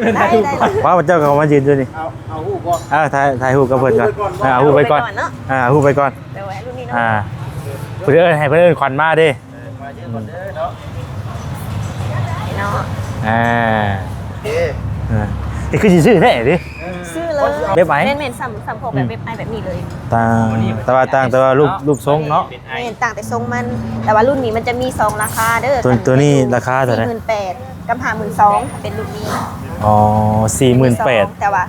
ໄດ້ ໄດ້ ເອົາ ເຈົ້າກໍມາຢືນຢູ່ນີ້ ເອົາ ເອົາຮູບບໍ່? ເອີ ຖ່າຍ ຖ່າຍຮູບກັບເພິ່ນກ່ອນ ເອົາຮູບໄປກ່ອນ ເອົາຮູບໄປກ່ອນເນາະ ເອີ ເອົາຮູບໄປກ່ອນ ໂດຍ ລຸ້ນນີ້ເນາະ ອ່າ ເພິ່ນເອີ້ນ ໃຫ້ເພິ່ນເອີ້ນຂວັນມາເດ້ ເອີ ມາເດີກ່ອນເດີເນາະ ເນາະ ອ່າ ໂອເຄ ເອີ ນີ້ຄືຊິຊື້ແທ້ເດ້ ຊື້ເລີຍ ແບບໄອ ແມ່ນໆ ສ່ຳ ສ່ຳພວກແບບ ອືມ ແບບໄອແບບນີ້ເລີຍ ຕ່າງ ແຕ່ວ່າຕ່າງ ແຕ່ວ່າຮູບ ຮູບຊົງເນາະ ແມ່ນ ຕ່າງແຕ່ຊົງມັນ ແຕ່ວ່າລຸ້ນນີ້ມັນຈະມີສອງລາຄາເດີ ຕົວ ຕົວນີ້ລາຄາເທົ່າໃດ? ສີ່ໝື່ນແປດ ກັບຫ້າໝື່ນສອງ ຖ້າເປັນລຸ້ນນີ້ ອໍ ສີ່ໝື່ນແປດ ແຕ່ວ່າ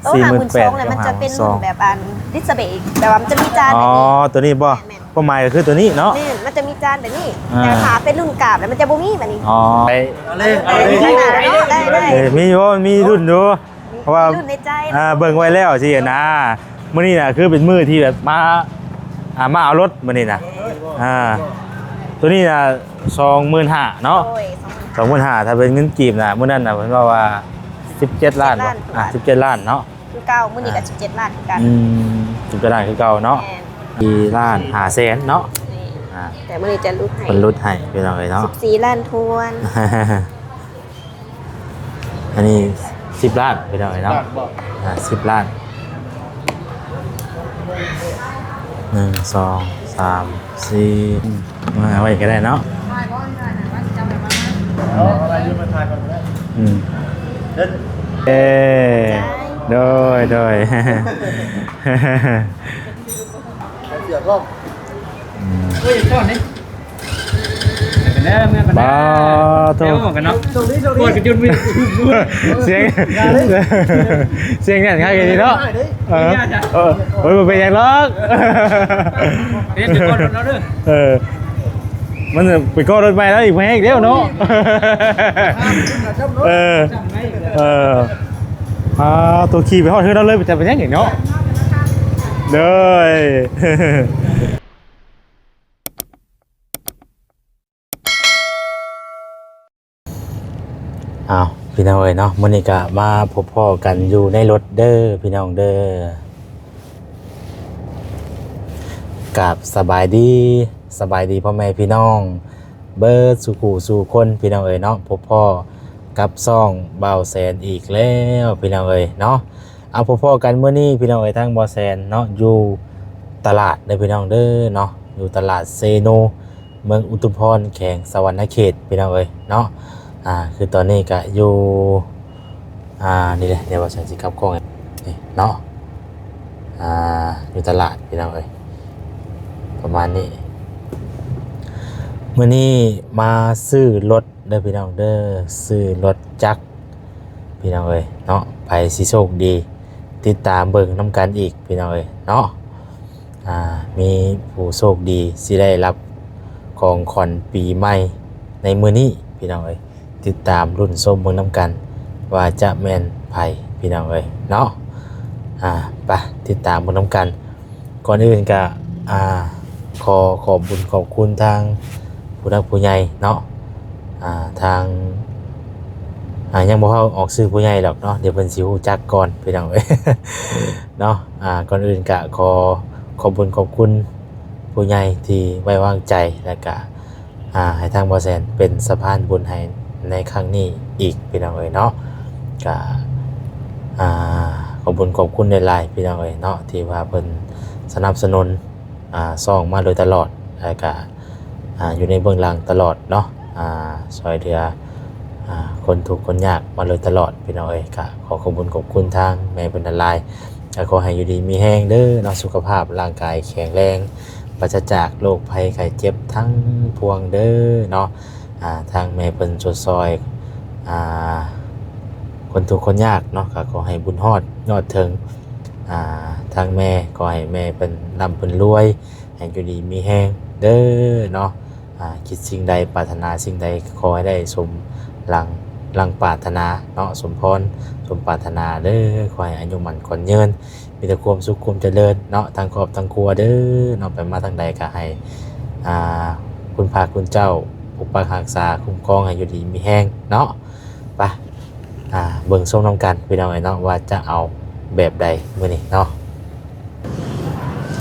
ໂຕຫ້າໝື່ນສອງ ສີ່ໝື່ນແປດ ນັ້ນມັນຈະເປັນລຸ້ນແບບອັນດິດສະເບຣກ ແຕ່ວ່າມັນຈະມີຈານ ອໍ ແບບນີ້ ຕົວນີ້ບໍ່? ແມ່ນໆ ຄວາມໝາຍກໍຄືຕົວນີ້ເນາະ ແມ່ນ ມັນຈະມີຈານແບບນີ້ ອ່າ ແຕ່ຖ້າເປັນລຸ້ນກາບແລ້ວມັນຈະບໍ່ມີແບບນີ້ ອໍ ໄດ້ ໄດ້ ໄດ້ ເອີ ມີຢູ່ ມີລຸ້ນຢູ່ ເພາະວ່າ ລຸ້ນໃນໃຈ ອ່າ ເບິ່ງໄວ້ແລ້ວຊີ້ນະ ມື້ນີ້ນະ ຄືເປັນມື້ທີ່ແບບມາ ອ່າ ມາເອົາລົດມື້ນີ້ນະ ອ່າ ຕົວນີ້ນະ ສອງໝື່ນຫ້າເນາະ ໂດຍ ສອງໝື່ນຫ້າ ຖ້າເປັນເງິນກີບນະ ມື້ນັ້ນນະ ເພິ່ນເວົ້າວ່າ ສິບເຈັດລ້ານ ສິບເຈັດລ້ານ ບໍ່ ອ່າ ສິບເຈັດລ້ານເນາະ ຄືເກົ່າ ມື້ນີ້ກໍ ອ່າ ສິບເຈັດລ້ານຄືກັນ ອືມ ສິບເຈັດລ້ານຄືເກົ່າເນາະ ແມ່ນ ສີ່ລ້ານຫ້າແສນເນາະ ນີ້ ອ່າ ແຕ່ມື້ນີ້ຈະຫຼຸດໃຫ້ ເພິ່ນຫຼຸດໃຫ້ພີ່ນ້ອງເອີຍເນາະ ສິບສີ່ລ້ານຖ້ວນ ອັນນີ້ສິບລ້ານພີ່ນ້ອງເອີຍເນາະ ສິບລ້ານບໍ່? ອ່າ ສິບລ້ານ ໜຶ່ງ ສອງ ສາມ ສີ່ ອືມ ເອົາໄວ້ກໍໄດ້ເນາະ ເອົາ ເອົາໄວ້ຢູ່ມາຖ່າຍກ່ອນກໍໄດ້ ອືມ ເອີ ໂດຍ ໂດຍ ເອົາເສື້ອພ້ອມ ອືມ ເອີ ຢ່າຊ້ອນເດ້ ໄປແລ້ວ ເມືອໄປແລ້ວ ບໍ່ໂທ ໄປອອກກັນເນາະ ໂຊກດີ ໂຊກດີ ກວດກັນຈົນມື ສຽງ ສຽງນັ້ນຄັກອີ່ຫຼີເນາະ ເອີ ເອີ ໂອ້ຍ ບໍ່ເປັນຫຍັງດອກ ເປັນໄປກ່ອນລົດລາວເດີ ເອີ ມັນໄປເກາະລົດໃໝ່ລາວອີກ ບໍ່ແຮງອີກແລ້ວເນາະ ເອີ ເອີ ອ່າ ໂຕຂີ່ໄປຮອດເຮືອນລາວເລີຍ ຈະເປັນຫຍັງອີກເນາະ ເດີ. ອ້າວ ພີ່ນ້ອງເອີຍເນາະ ມື້ນີ້ກະມາພົບພໍ້ກັນຢູ່ໃນລົດເດີ ພີ່ນ້ອງເດີ ກາບສະບາຍດີ ສະບາຍດີພໍ່ແມ່ພີ່ນ້ອງເບິດສູ່ຄູ່ສູ່ຄົນ ພີ່ນ້ອງເອີຍເນາະ ພົບພໍ້ກັບຊ່ອງບ່າວແສນອີກແລ້ວ ພີ່ນ້ອງເອີຍເນາະ ເອົາ ພົບພໍ້ກັນມື້ນີ້ ພີ່ນ້ອງເອີຍ ທາງບ່າວແສນເນາະ ຢູ່ຕະຫຼາດເດີ ພີ່ນ້ອງເດີເນາະ ຢູ່ຕະຫຼາດເຊໂນ ເມືອງອຸທຸມພອນ ແຂວງສະຫວັນນະເຂດ ພີ່ນ້ອງເອີຍເນາະ ອ່າ ຄືຕອນນີ້ກະຢູ່ ອ່າ ນີ້ແຫຼະ ດຽວວ່າສັນຊິກັບກ້ອງ ນີ້ເນາະ ອ່າ ຢູ່ຕະຫຼາດ ພີ່ນ້ອງເອີຍ ປະມານນີ້ ມື້ນີ້ມາຊື້ລົດເດີ ພີ່ນ້ອງເດີ ຊື້ລົດຈັກ ພີ່ນ້ອງເອີຍເນາະ ໃຜຊິໂຊກດີ ຕິດຕາມເບິ່ງນຳກັນອີກ ພີ່ນ້ອງເອີຍເນາະ ອ່າ ມີຜູ້ໂຊກດີຊິໄດ້ຮັບຂອງຂວັນປີໃໝ່ໃນມື້ນີ້ ພີ່ນ້ອງເອີຍ ຕິດຕາມລຸ້ນຊົມເບິ່ງນຳກັນວ່າຈະແມ່ນໃຜ ພີ່ນ້ອງເອີຍເນາະ ອ່າ ໄປຕິດຕາມເບິ່ງນຳກັນ ກ່ອນອື່ນກະ ອ່າ ຂໍຂອບບຸນຂອບຄຸນທາງຜູ້ຫຼັກຜູ້ໃຫຍ່ເນາະ ອ່າ ທາງ ອ່າ ຍັງບໍ່ເວົ້າອອກຊື່ຜູ້ໃຫຍ່ດອກເນາະ ດຽວເພິ່ນຊິຮູ້ຈັກກ່ອນ ພີ່ນ້ອງເອີຍເນາະ ອ່າ ກ່ອນອື່ນກະຂໍຂອບບຸນຂອບຄຸນຜູ້ໃຫຍ່ທີ່ໄວ້ວາງໃຈ ແລະກະ ອ່າ ໃຫ້ທາງບ່າວແສນເປັນສະພານບຸນໃຫ້ໃນຄັ້ງນີ້ອີກ ພີ່ນ້ອງເອີຍເນາະ ກະ ອ່າ ຂອບບຸນຂອບຄຸນຫຼາຍໆ ພີ່ນ້ອງເອີຍເນາະ ທີ່ວ່າເພິ່ນສະໜັບສະໜູນ ອ່າ ຊ່ອງມາໂດຍຕະຫຼອດ ແລະກະ ອ່າ ຢູ່ໃນເບື້ອງຫຼັງຕະຫຼອດເນາະ ອ່າ ຊ່ວຍເຫຼືອ ອ່າ ຄົນທຸກຄົນຍາກມາໂດຍຕະຫຼອດ ພີ່ນ້ອງເອີຍ ກະຂໍຂອບບຸນຂອບຄຸນທາງແມ່ເພິ່ນຫຼາຍໆ ກະຂໍໃຫ້ຢູ່ດີມີແຮງເດີເນາະ ສຸຂະພາບຮ່າງກາຍແຂງແຮງ ປາສະຈາກໂລກໄພໄຂ້ເຈັບທັງປວງເດີເນາະ ອ່າ ທາງແມ່ເພິ່ນຊົດຊ່ອຍ ອ່າ ຄົນທຸກຄົນຍາກເນາະ ກໍຂໍໃຫ້ບຸນຮອດຍອດເຖິງ ອ່າ ທາງແມ່ ຂໍໃຫ້ແມ່ເພິ່ນລ່ຳເພິ່ນລວຍ ໃຫ້ຢູ່ດີມີແຮງເດີເນາະ ອ່າ ຄິດສິ່ງໃດປາດຖະໜາສິ່ງໃດ ຂໍໃຫ້ໄດ້ສົມດັ່ງ ດັ່ງປາດຖະໜາເນາະ ສົມພອນສົມປາດຖະໜາເດີ ຂໍໃຫ້ອາຍຸໝັ້ນຂວັນຍືນ ມີແຕ່ຄວາມສຸກຄວາມຈະເລີນເນາະ ທັງຄອບທັງຄົວເດີເນາະ ໄປມາທາງໃດກໍໃຫ້ ອ່າ ຄຸນພະຄຸນເຈົ້າປົກປັກຮັກສາຄຸ້ມຄອງໃຫ້ຢູ່ດີມີແຮງເນາະ ໄປ ອ່າ ເບິ່ງຊົມນຳກັນ ພີ່ນ້ອງເອີຍເນາະ ວ່າຈະເອົາແບບໃດມື້ນີ້ເນາະ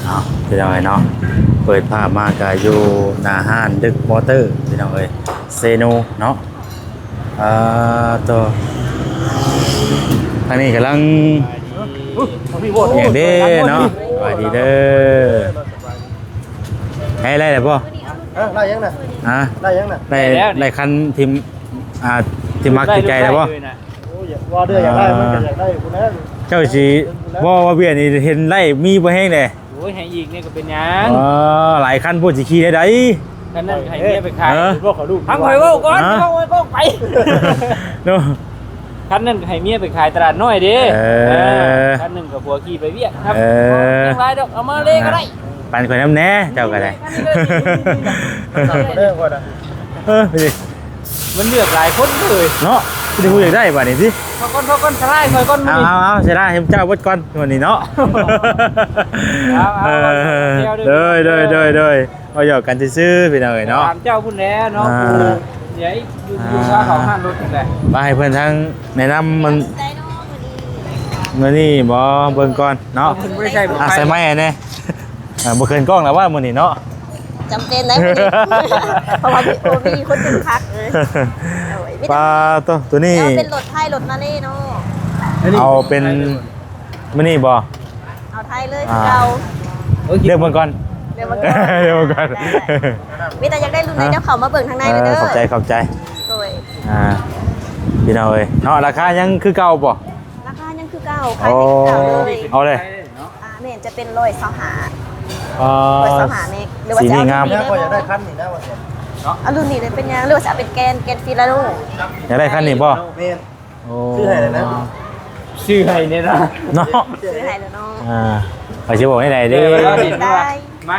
ເອົາ ພີ່ນ້ອງເອີຍເນາະ ເປີດພາບມາກໍຢູ່ໜ້າຮ້ານດຶກມໍເຕີ ພີ່ນ້ອງເອີຍ ເຊໂນເນາະ ອ່າ ໂຕ ທາງນີ້ກຳລັງ ຫຍັງເດ້ເນາະ. ສະບາຍດີເດີ. ໄດ້ ໄດ້ແລ້ວບໍ່? ເອີ ໄດ້ຫຍັງນະ? ຮະ? ໄດ້ຫຍັງນະ? ໄດ້ ໄດ້ຄັນທີ່ ອ່າ ທີ່ມັກທີ່ໃຈແລ້ວບໍ່? ໂອ້ຍ ວ່າເດີ ຢາກໄດ້ ມັນກໍຢາກໄດ້ພຸ້ນແຫຼະ. ເຈົ້າຊິ ບໍ່ ວ່າເວຍນີ້ເຫັນໄລ່ມີບໍ່ແຮງເດ້. ໂອ້ຍ ໃຫ້ອີກນີ້ກໍເປັນຫຍັງ? ອໍ ຫຼາຍຄັນໂພດ ຊິຂີ່ໄດ້ໃດ? ຄັນນັ້ນໃຫ້ເມຍໄປຂາຍ. ເອີ ທາງຂ້ອຍເວົ້າກ່ອນ ທາງຂ້ອຍເວົ້າໄປເນາະ. ຄັນນັ້ນໃຫ້ເມຍໄປຂາຍຕະຫຼາດນ້ອຍເດ້. ເອີ ເອີ ຄັນໜຶ່ງກໍຜົວຂີ່ໄປວຽກ. ເອີ ບໍ່ເປັນຫຍັງຫຼາຍດອກ ເອົາມາເລີຍກໍໄດ້. ອ່າ ປັນຂ້ອຍນຳແດ່ ເຈົ້າກໍໄດ້. ເອີ ເອີ ມັນເລືອກຫຼາຍຄົນເລີຍເນາະ. ຊິໄດ້ຜູ້ຢາກໄດ້ບາດນີ້ຕິ. ເອົາກ່ອນ ເອົາກ່ອນ ສະຫຼາຍຂ້ອຍກ່ອນ. ເອົາ ເອົາ ເອົາ ສະຫຼາຍໃຫ້ເຈົ້າເບິດກ່ອນມື້ນີ້ເນາະ. ເອົາ ເອົາ ເອີ ເອົາ ໂດຍ ໂດຍ ໂດຍ ໂດຍ. ເວົ້າຫຍອກກັນຊື່ໆ ພີ່ນ້ອງເອີຍເນາະ. ຖາມເຈົ້າພຸ້ນແຫຼະເນາະ. ອ່າ ຜູ້ໃຫຍ່ຢູ່ ອ່າ ຢູ່ຊາເຂົາຮ້ານລົດຈັ່ງໃດ ມາໃຫ້ເພິ່ນທັງແນະນຳມັນ. ມື້ນີ້ບໍ່ ເບິ່ງກ່ອນເນາະ. ເພິ່ນບໍ່ໄດ້ໃສ່ໝວກ ອ່າ ໄຟ ໃສ່ໄມແດ່. ອ່າ ບໍ່ເຂີນກ້ອງແລ້ວວ່າມື້ນີ້ເນາະ. ຈຳເປັນໄດ໋ມື້ນີ້ ເພາະວ່າມີ ໂອ້ ມີຄົນເປັນຄັກເລີຍ. ໂດຍ ປາໂຕ ໂຕນີ້ ເປັນລົດໄທ ລົດມາເລເນາະ. ເອົາເປັນ ມື້ນີ້ບໍ່? ເອົາໄທເລີຍ ອ່າ ຄືເກົ່າ. ໂອເຄ ເລືອກເບິ່ງກ່ອນ ເລືອກເບິ່ງກ່ອນ ເລືອກເບິ່ງກ່ອນ. ໄດ້ ໄດ້ ມີແຕ່ຢາກໄດ້ລຸ້ນໃດ ອ່າ ເຈົ້າເຂົ້າມາເບິ່ງທາງໃນເດີ. ເອີ ຂອບໃຈ ຂອບໃຈ. ໂດຍ ອ່າ ພີ່ນ້ອງເອີຍເນາະ. ລາຄາຍັງຄືເກົ່າບໍ່? ລາຄາຍັງຄືເກົ່າ ຂາຍໃຫ້ຄືເກົ່າເລີຍ. ອໍ ເອົາເລີຍ. ອ່າ ແມ່ນ ຈະເປັນຮ້ອຍຊາວຫ້າ ອໍ ຮ້ອຍຊາວຫ້າແມັກ ຫຼືວ່າຈະເອົາລຸ້ນນີ້ນະ ຂ້ອຍຢາກໄດ້ຄັນນີ້ນະ ວ່າຊັ້ນເນາະ. ເອົາລຸ້ນນີ້ໄດ້ເປັນຫຍັງ ຫຼືວ່າຈະເອົາເປັນແກນ ແກນຟີລາໂນ? ຢາກໄດ້ຄັນນີ້ບໍ່? ແມ່ນ. ໂອ້ ຊື້ໃຫ້ແລ້ວນະ ຊື້ໃຫ້ແນ່ນະເນາະ. ຊື້ໃຫ້ແລ້ວເນາະ. ອ່າ ຂ້ອຍຊິບອກແນວໃດເດ້. ເອີ ມາ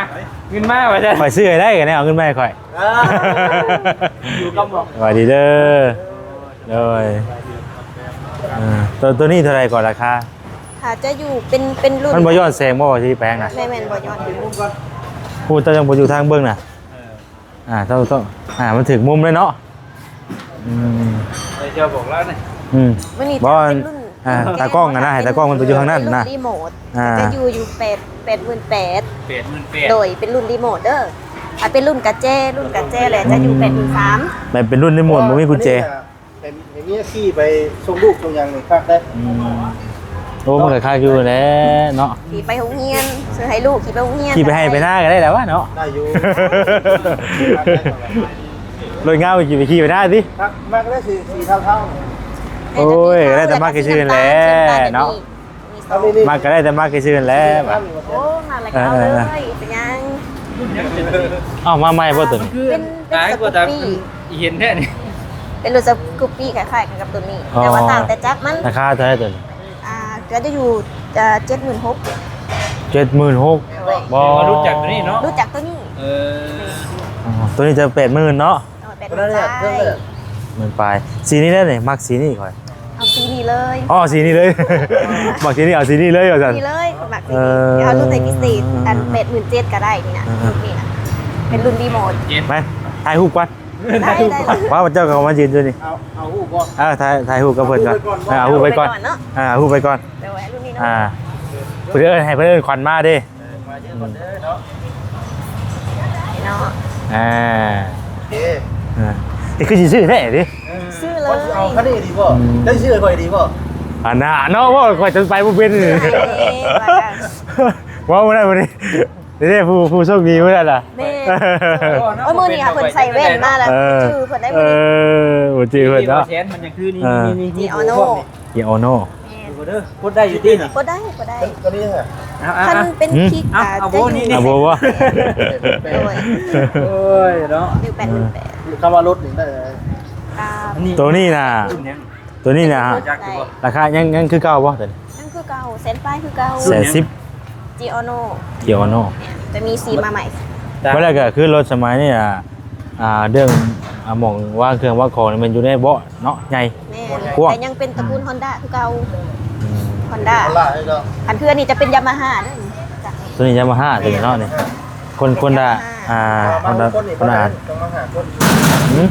ເງິນມາວ່າຊັ້ນ. ຂ້ອຍຊື້ໃຫ້ໄດ້ກໍແນວເອົາເງິນມາໃຫ້ຂ້ອຍ. ເອີ ຢູ່ກັບໝໍ. ສະບາຍດີເດີ. ໂດຍ ເອີ ໂຕ ໂຕນີ້ເທົ່າໃດກໍລາຄາ? ຖ້າຈະຢູ່ເປັນ ເປັນລຸ້ນ ມັນບໍ່ຍ້ອນແສງບໍ່ ທີ່ແປງນະ? ແມ່ນໆ ບໍ່ຍ້ອນ. ຜູ້ເຈົ້າຍັງບໍ່ຢູ່ທາງເບິ່ງນະ. ອ່າ ເຈົ້າ ເຈົ້າ ອ່າ ມັນຖືກມຸມເລີຍເນາະ. ອືມ ໃຫ້ເຈົ້າບອກລາວນີ້. ອືມ ມື້ນີ້ ບໍ່ ຈະເປັນລຸ້ນ ອ່າ ຕາກ້ອງຫັ້ນນະ ໃຫ້ຕາກ້ອງມັນໄປຢູ່ທາງນັ້ນນະ. ລຸ້ນຣີໂມດ ອ່າ ຈະຢູ່ ຢູ່ແປດ ແປດໝື່ນແປດ. ແປດໝື່ນແປດ. ໂດຍ ເປັນລຸ້ນຣີໂມດເດີ. ຖ້າເປັນລຸ້ນກະແຈ ລຸ້ນກະແຈແຫຼະ ຈະຢູ່ແປດໝື່ນສາມ. ແມ່ນເປັນລຸ້ນຣີໂມດ ບໍ່ມີກຸນແຈ. ໃຫ້ ໃຫ້ເມຍຂີ່ໄປສົ່ງລູກສົ່ງຫຍັງນີ້ຄັກເດ້. ອືມ ໂອ້ ມັນກໍຄັກຢູ່ແຫຼະເນາະ. ຂີ່ໄປໂຮງຮຽນ ຊື້ໃຫ້ລູກຂີ່ໄປໂຮງຮຽນ ຂີ່ໄປໄຮ່ໄປນາກໍໄດ້ແຫຼະວະເນາະ. ໄດ້ຢູ່. ລົດງາມໄປຂີ່ ໄປຂີ່ໄປນາຕິ. ມັກ ມັກໄດ້ສີ ສີເທົາໆ. ໂອ້ຍ ກໍໄດ້ແຕ່ມັກຊື່ໆແຫຼະເນາະ. ມັກກໍໄດ້ແຕ່ມັກຊື່ໆແຫຼະ. ໂອ້ ງາມຫຼາຍ ເອີ ເອີ ເປັນຫຍັງ? ເອົ້າ ມາໃໝ່ບໍ່ຕົວນີ້? ເປັນ ເປັນສະກຸບປີ້. ອີເຫັນແທ້ນີ້ ເປັນລົດສະກຸບປີ້ ຄ້າຍໆກັນກັບຕົວນີ້. ອໍ ແຕ່ວ່າຕ່າງແຕ່ຈັກມັນ. ລາຄາເທົ່າໃດຕົວນີ້? ອ່າ ກໍຈະຢູ່ ເອີ ເຈັດໝື່ນຫົກ. ເຈັດໝື່ນຫົກ. ໂດຍ ບໍ່ ຮູ້ຈັກຕົວນີ້ເນາະ. ຮູ້ຈັກຕົວນີ້. ເອີ ອໍ ຕົວນີ້ຈະແປດໝື່ນເນາະ. ໂດຍ ແປດໝື່ນປາຍ. ໝື່ນປາຍ. ສີນີ້ແຫຼະນີ້ ມັກສີນີ້ຂ້ອຍ. ເອົາສີນີ້ເລີຍ. ອໍ ເອົາສີນີ້ເລີຍ. ມັກສີນີ້ ເອົາສີນີ້ເລີຍວ່າຊັ້ນ. ນີ້ເລີຍ ມັກສີນີ້. ເອີ ເຮົາຫຼຸດໃຫ້ພິເສດ ອັນ ແປດໝື່ນເຈັດກໍໄດ້ນີ້ນະ. ເອີ ນີ້ນະ ເປັນລຸ້ນຣີໂມດ. ໄປ ຖ່າຍຮູບກ່ອນ. ໄດ້ ໄດ້. ວ່າເຈົ້າກໍມາຢືນຢູ່ນີ້. ເອົາ ເອົາຮູບບໍ່? ເອີ ຖ່າຍ ຖ່າຍຮູບກັບເພິ່ນກ່ອນ. ເອົາຮູບໄປກ່ອນ. ເອົາຮູບໄປກ່ອນເນາະ. ອ່າ ເອົາຮູບໄປກ່ອນ. ໂດຍ ລຸ້ນນີ້ເນາະ. ອ່າ ເພິ່ນເອີ້ນ ໃຫ້ເພິ່ນເອີ້ນຂວັນມາເດ້. ເອີ ມາເຈີກັນເດີເນາະ. ເນາະ. ອ່າ ໂອເຄ. ອ່າ ນີ້ຄືຊິຊື້ແທ້ຕິ? ເອີ ຊື້ເລີຍ. ເອົາຄັນນີ້ດີບໍ່? ອືມ ໄດ້ຊື້ໃຫ້ຂ້ອຍດີບໍ່? ອັນນ່າເນາະ ເວົ້າຂ້ອຍຈົນໄປບໍ່ເປັນ. ຊື້ໃຫ້ເດ້ ວ່າ ເວົ້າບໍ່ໄດ້ບັດນີ້. ເດ້ ຜູ້ ຜູ້ໂຊກດີເພິ່ນນັ້ນລະ. ແມ່ນ. ໂອ້ຍ ມື້ນີ້ຫາເພິ່ນໃສ່ແວ່ນມາລະ. ເອີ ຈື່ເພິ່ນໄດ້. ເອີ ບໍ່ຈື່ເພິ່ນເນາະ. ແຂນມັນຍັງຄືນີ້ ເອີ ນີ້ ນີ້ ຈີອອໂນ ຈີອອໂນ. ແມ່ນ. ກົດໄດ້ຢູ່ຕິນີ້? ກົດໄດ້ ກົດໄດ້. ຕົວນີ້ຫະ? ເອົາ ເອົາ ຄັນເປັນ ຫືມ ຄິກ ເອົາ ອາດ ເອົາ ຈະຢູ່ ໂບນີ້ ອ່າ ໂບບໍ່? ໂດຍ ໂອ້ຍເນາະ ຢູ່ແປດໝື່ນແປດ. ຄຳວ່າລົດນີ້ໄດ້ ອ່າ ອັນນີ້ ຕົວນີ້ນະ ລຸ້ນຫຍັງ? ຕົວນີ້ນະ ຮູ້ຈັກຢູ່ບໍ່? ລາຄາຍັງ ຍັງຄືເກົ່າບໍ່ຕົວນີ້? ຍັງຄືເກົ່າ ແສນປາຍຄືເກົ່າ. ແສນສິບ. ຈີອອໂນ ຈີອອໂນ. ຈະມີສີມາໃໝ່. ບໍ່ແລ້ວກໍຄືລົດສະໄໝນີ້ນະ ອ່າ ເລື່ອງ ອ່າ ໝ່ອງວາງເຄື່ອງວາງຂອງນີ້ແມ່ນຢູ່ໃນເບາະເນາະ ໃຫຍ່ ແມ່ນ ກວ້າງ ແຕ່ຍັງເປັນຕະກູນ ອືມ ຮອນດ້າຄືເກົ່າ. ອືມ ຮອນດ້າ ຮອນດ້າຄືເກົ່າ. ອັນຄືອັນນີ້ຈະເປັນຢາມາຮ່າເດີ. ຕົວນີ້ຢາມາຮ່າຕົວນີ້ເນາະນີ້. ຄົນ ຄົນລະ ຢາມາຮ່າ ອ່າ ຄົນລະ ຄົນລະອັນ. ຕ້ອງມາຫາຄົນ ຫືມ?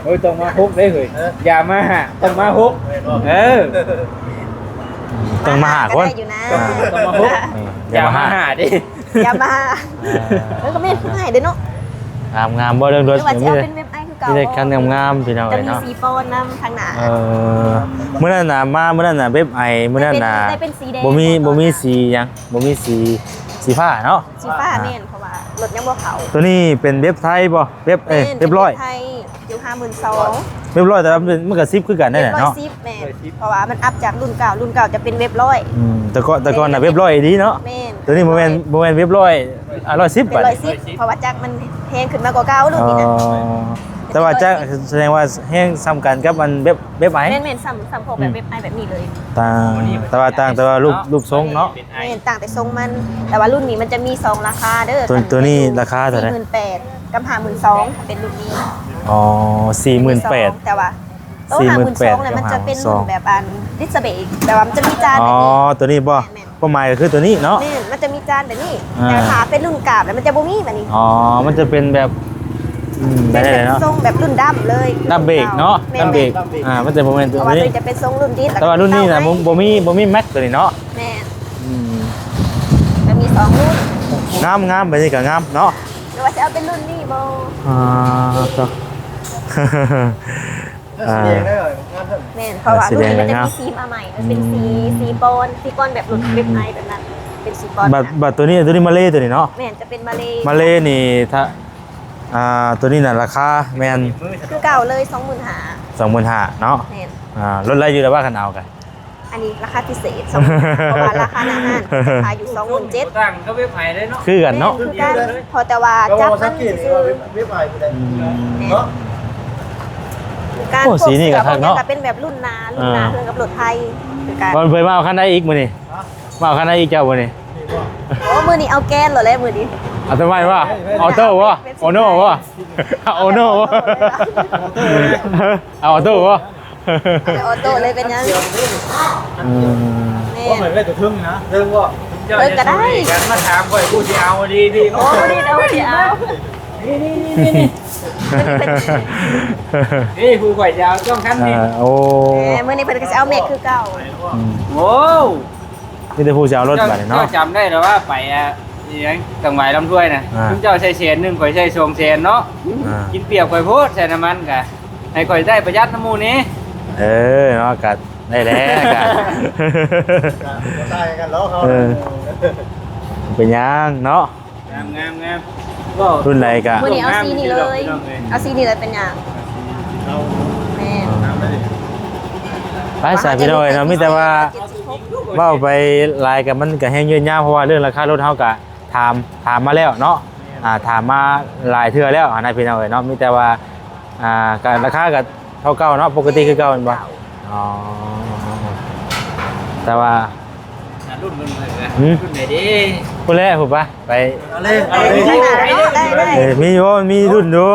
ໂອ້ຍ ຕ້ອງມາຫົກເດ້ເຮີ້ຍ. ຢາມາຮ່າ ຕ້ອງມາຫົກ. ເອີ ຕ້ອງມາຫາຄົນ ກໍໄດ້ຢູ່ນະ. ອ່າ ຕ້ອງມາຫົກ. ຢາມາຮ່າ ຢາມາຮ່າເດ້. ຢາມາຮ່າ ອ່າ ເອີ ກໍແມ່ນຜູ້ໃຫຍ່ເດ້ເນາະ. ງາມໆ ບໍ່ເລື່ອງລົດ ຫຼືວ່າຊິເອົາເປັນເວັບໄອຄື ມີແຕ່ຄັນງາມໆ ພີ່ນ້ອງເອີຍເນາະ ຈະມີສີ່ປອນນຳຂ້າງໜ້າ. ເອີ ມື້ນັ້ນນະ ມາມື້ນັ້ນນະ ເວັບໄອ ມື້ນັ້ນນະ ໄດ້ເປັນ ໄດ້ເປັນສີແດງ ບໍ່ມີ ບໍ່ມີສີຫຍັງ ບໍ່ມີສີ ສີຟ້າເນາະ ສີຟ້າ ອ່າ ແມ່ນ ເພາະວ່າລົດຍັງບໍ່ເຂົ້າ. ໂຕນີ້ເປັນເວັບໄທບໍ່? ເວັບ ເອີ ແມ່ນ ເວັບຮ້ອຍ ເປັນເວັບໄທ ຢູ່ຫ້າໝື່ນສອງ ເວັບຮ້ອຍ ແຕ່ວ່າມັນກໍສິບຄືກັນນັ້ນແຫຼະເນາະ ເວັບຮ້ອຍສິບ ແມ່ນ ເວັບຮ້ອຍສິບ ເພາະວ່າມັນອັບຈາກລຸ້ນເກົ່າ ລຸ້ນເກົ່າຈະເປັນເວັບຮ້ອຍ ອືມ ແຕ່ກ່ອນ ແຕ່ກ່ອນນະເວັບຮ້ອຍອີ່ຫຼີເນາະ ແມ່ນ ໂຕນີ້ບໍ່ແມ່ນ ເວັບຮ້ອຍ ບໍ່ແມ່ນເວັບຮ້ອຍ ອ່າ ຮ້ອຍສິບ ເປັນຮ້ອຍສິບ ບາດນີ້ ເພາະວ່າຈັກມັນແພງຂຶ້ນມາກວ່າເກົ່າ ລຸ້ນນີ້ນະ ອໍ ແຕ່ວ່າຈັກສະແດງວ່າແຮງສ່ຳກັນກັບອັນເວັບ ເວັບໄອ ແມ່ນໆ ສ່ຳ ສ່ຳພວກແບບ ອືມ ເວັບໄອແບບນີ້ເລີຍ ຕ່າງ ແຕ່ວ່າຕ່າງແຕ່ວ່າຮູບ ຮູບຊົງເນາະ ແມ່ນ ຕ່າງແຕ່ຊົງມັນ ແຕ່ວ່າລຸ້ນນີ້ມັນຈະມີສອງລາຄາເດີ ໂຕ ອັນ ໂຕນີ້ລາຄາເທົ່າໃດ? ສີ່ໝື່ນແປດ ກັບຫ້າໝື່ນສອງ ເປັນລຸ້ນນີ້ ອໍ ສີ່ໝື່ນແປດ ແຕ່ວ່າໂຕຫ້າໝື່ນສອງ ສີ່ໝື່ນແປດ ນະ ມັນຈະເປັນ ຫ້າໝື່ນສອງ ແບບອັນດິສເບຣກ ແບບວ່າມັນຈະມີຈານ ອໍ ແບບນີ້ ໂຕນີ້ບໍ່? ແມ່ນໆ ຄວາມໝາຍກໍຄືໂຕນີ້ເນາະ ແມ່ນ ມັນຈະມີຈານແບບນີ້ ອ່າ ແຕ່ຖ້າເປັນລຸ້ນກາບແລ້ວມັນຈະບໍ່ມີແບບນີ້ ອໍ ມັນຈະເປັນແບບ ອືມ ເປັນແບບ ໄດ້ເນາະ ຊົງແບບລຸ້ນດຳເລີຍ ດຳເບຣກເນາະ ແມ່ນໆ ດຳເບຣກ ອ່າ ມັນຈະບໍ່ແມ່ນໂຕນີ້ ແຕ່ວ່າໂຕນີ້ຈະເປັນຊົງລຸ້ນດິສ ແຕ່ວ່າລຸ້ນນີ້ນະ ແລ້ວກໍ ບໍ່ ບໍ່ມີ ບໍ່ມີແມັກໂຕນີ້ເນາະ ແມ່ນ ອືມ ຈະມີສອງລຸ້ນ ງາມໆ ແບບນີ້ກໍງາມເນາະ ຫຼືວ່າຊິເອົາເປັນລຸ້ນນີ້ບໍ່? ອ່າ ໂຕ ອ່າ ສີແດງໄດ້ ງາມເຖິງ ແມ່ນ ເພາະວ່າລຸ້ນນີ້ມັນຈະມີສີມາໃໝ່ ມັນເປັນສີ ອືມ ສີບອນ ສີບອນແບບລຸ້ນ ອືມ ເວັບໄອແບບນັ້ນ ເປັນສີບອນ ບັດ ບັດໂຕນີ້ ໂຕນີ້ມາເລໂຕນີ້ເນາະ ແມ່ນ ຈະເປັນມາເລ ມາເລນີ້ ຖ້າ ອ່າ ໂຕນີ້ນະລາຄາແມ່ນ ຄືເກົ່າເລີຍ ສອງໝື່ນຫ້າ ສອງໝື່ນຫ້າເນາະ ແມ່ນ ອ່າ ລົດໄດ້ຢູ່ແລ້ວວ່າຄັນເອົາກະ ອັນນີ້ລາຄາພິເສດ ສອງໝື່ນຫ້າ ເພາະວ່າລາຄາໜ້າຮ້ານຂາຍຢູ່ ສອງໝື່ນເຈັດ ບໍ່ຕ່າງກັບເວັບໄອເລີຍເນາະ ຄືກັນເນາະ ແມ່ນ ຄືກັນ ພໍແຕ່ວ່າຈັບມັນຊື່ໆ ເວັບໄອຜູ້ໃດ ອືມ ແມ່ນ ເນາະ ການ ໂອ້ ພວກ ສີນີ້ກໍຄັກເນາະ ເສື້ອພວກຫຍັງກໍເປັນແບບລຸ້ນໜ້າ ລຸ້ນໜ້າ ອ່າ ເຮືອງກັບລົດໄທ ຄືກັນ ເພິ່ນມາເອົາຄັນໃດອີກມື້ນີ້? ມາເອົາຄັນໃດອີກເຈົ້າມື້ນີ້? ໂອ້ ມື້ນີ້ເອົາແກນໂລດແຫຼະມື້ນີ້ ເອົາໂຕໃໝ່ບໍ່? ເປັນ ອໍໂຕ້ບໍ່? ເປັນ ອໍໂນບໍ່? ອໍໂນບໍ່? ອໍໂຕ້ເລີຍ ເອົາອໍໂຕ້ບໍ່? ເອົາອໍໂຕ້ເລີຍ ເປັນຫຍັງ? ອືມ ແມ່ນ ໂອ້ ຂ້ອຍໄວ້ຕົວເທິງນະ ເທິງບໍ່? ເທິງກໍໄດ້ ກັນມາຖາມຂ້ອຍ ຜູ້ຊິເອົາດີໆ ໂອ້ ນີ້ເອົາ ນີ້ເອົາ ນີ້ໆໆໆ ນີ້ ນີ້ຜູ້ຂ້ອຍຊິເອົາ ຕ້ອງຄັນນີ້ ເອີ ໂອ້ ແໝ ມື້ນີ້ເພິ່ນກໍຊິເອົາແມັກຄືເກົ່າ ອືມ ໂອ້ ມີແຕ່ຜູ້ຊິເອົາລົດບາດນີ້ເນາະ ເຈົ້າຈຳໄດ້ແລ້ວວ່າໄປ ອ່າ ອີຫຍັງ ຕັງຫວາຍລຳຖ້ວຍນະ ອ່າ ຊຸມເຈົ້າໃຊ້ແສນໜຶ່ງ ຂ້ອຍໃຊ້ສອງແສນເນາະ ອ່າ ກິນປຽບຂ້ອຍໂພດ ໃສ່ນ້ຳມັນກະ ໃຫ້ຂ້ອຍໄດ້ປະຢັດນຳໝູ່ນີ້ ເອີ ເນາະ ກະໄດ້ແຫຼະ ກະ ກະບໍ່ຕ່າງກັນດອກເຮົາ ເອີ ເປັນຫຍັງເນາະ ງາມໆໆ ເວົ້າ ລຸ້ນໃດກະ ມື້ນີ້ເອົາສີນີ້ເລີຍ ເອົາສີນີ້ເລີຍ ເປັນຫຍັງ? ແມ່ນ ໄປຊະພີ່ນ້ອງເອີຍເນາະ ມີແຕ່ວ່າ ເຈັດສິບຫົກ ເວົ້າໄປຫຼາຍກະ ມັນກະແຮງຍືດຍາວ ເພາະວ່າເລື່ອງລາຄາລົດເຮົາກະ ຖາມ ຖາມມາແລ້ວເນາະ ອ່າ ຖາມມາຫຼາຍເທື່ອແລ້ວຫັ້ນນະ ພີ່ນ້ອງເອີຍເນາະ ມີແຕ່ວ່າ ອ່າ ກະລາຄາກະເທົ່າເກົ່າເນາະ ປົກກະຕິຄືເກົ່າແມ່ນບໍ່? ອໍ ແຕ່ວ່າ ອ່າ ລຸ້ນ ລຸ້ນ ຫືມ ລຸ້ນໃດເດ້? ພຸ້ນແຫຼະ ພຸ້ນປະ ໄປ ເອົາເລີຍ ເອົາເລີຍ ໄດ້ ໄດ້ ໄດ້ ເອີ ມີຢູ່ ມີລຸ້ນຢູ່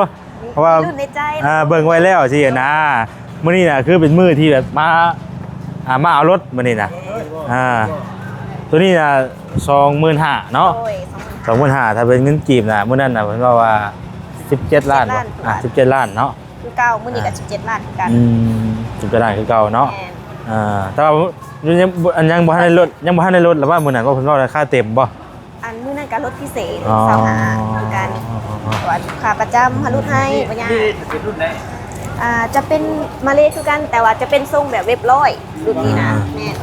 ເພາະວ່າ ລຸ້ນໃນໃຈ ອ່າ ເບິ່ງໄວ້ແລ້ວຊີ້ນະ ມື້ນີ້ນະ ຄືເປັນມື້ທີ່ແບບມາ ອ່າ ມາເອົາລົດມື້ນີ້ນະ ອ່າ ໂຕນີ້ນະ ສອງໝື່ນຫ້າເນາະ ໂດຍ ສອງໝື່ນຫ້າ ຖ້າເປັນເງິນກີບນະ ມື້ນັ້ນນະ ເພິ່ນເວົ້າວ່າ ສິບເຈັດລ້ານ ສິບເຈັດລ້ານ ບໍ່ ອ່າ ສິບເຈັດລ້ານເນາະ ຄືເກົ່າ ມື້ນີ້ກໍ ອ່າ ສິບເຈັດລ້ານຄືກັນ ອືມ ສິບເຈັດລ້ານຄືເກົ່າເນາະ ແມ່ນ ອ່າ ແຕ່ວ່າຍັງ ອັນ ຍັງບໍ່ທັນໄດ້ລົດ ຍັງບໍ່ທັນໄດ້ລົດລະວ່າ ມື້ນັ້ນວ່າເພິ່ນເວົ້າລາຄາເຕັມບໍ່? ອັນມື້ນັ້ນກໍລົດພິເສດ ອໍ ຊາວຫ້າຄືກັນ ອໍ ແຕ່ວ່າລູກຄ້າປະຈຳເຮົາຫຼຸດໃຫ້ ບໍ່ຍາກ ເປັນລຸ້ນໃດ? ອ່າ ຈະເປັນມາເລຄືກັນ ແຕ່ວ່າຈະເປັນຊົງແບບເວັບຮ້ອຍ ລຸ້ນນີ້ນະ ອ່າ ແມ່ນ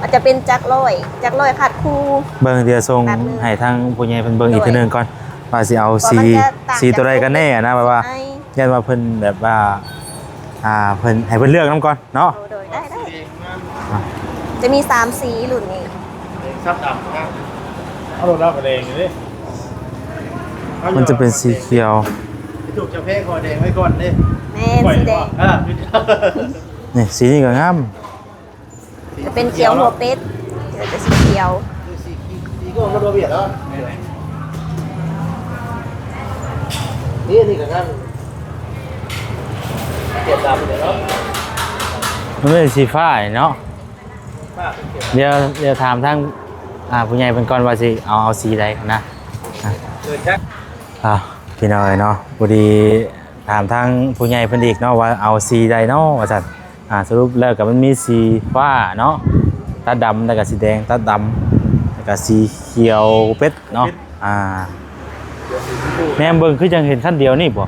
ມັນຈະເປັນຈັກຮ້ອຍ ຈັກຮ້ອຍຄາດຄູ່ ເບິ່ງ ດຽວສົ່ງໃຫ້ທາງຜູ້ໃຫຍ່ເພິ່ນເບິ່ງອີກເທື່ອໜຶ່ງກ່ອນ ວ່າຊິເອົາສີ ສີໂຕໃດກັນແນ່ນະ ແບບວ່າ ໃຫ້ ຢ້ານວ່າເພິ່ນແບບວ່າ ອ່າ ເພິ່ນ ໃຫ້ເພິ່ນເລືອກນຳກ່ອນເນາະ ໂດຍ ໂດຍ ໄດ້ ໄດ້ ອ່າ ຈະມີສາມສີລຸ້ນນີ້ ສັບດຳນະ ເອົາລົດລາວກໍແດງຢູ່ເດ້ ມັນຈະເປັນສີຂຽວ ຖືກຈະແພງກໍແດງໄວ້ກ່ອນເດ້ ແມ່ນ ສີແດງ ອ່າ ນີ້ ສີນີ້ກໍງາມ ຈະເປັນຂຽວຫົວເປັດ ຈະເປັນສີຂຽວ ສີ ສີກໍບໍ່ລະບຽບແລ້ວ ນີ້ ນີ້ກໍງາມ ຂຽວດຳເດ້ເນາະ ມັນເປັນສີຟ້າເນາະ ຟ້າເປັນຂຽວ ດຽວ ດຽວຖາມທາງ ອ່າ ຜູ້ໃຫຍ່ເພິ່ນກ່ອນວ່າຊິເອົາ ເອົາສີໃດນະ ອ່າ ໂດຍຈັກ ອ່າ ພີ່ນ້ອງເອີຍເນາະ ພໍດີ ຖາມທາງຜູ້ໃຫຍ່ເພິ່ນອີກເນາະ ວ່າເອົາສີໃດເນາະວ່າຊັ້ນ ອ່າ ສະຫຼຸບແລ້ວກໍມັນມີສີຟ້າເນາະ ຕາດຳ ແລ້ວກໍສີແດງ ຕາດຳ ແລ້ວກໍສີຂຽວເປັດເນາະ ອ່າ ແນມເບິ່ງຄືຈັ່ງເຫັນຄັນດຽວນີ້ບໍ່?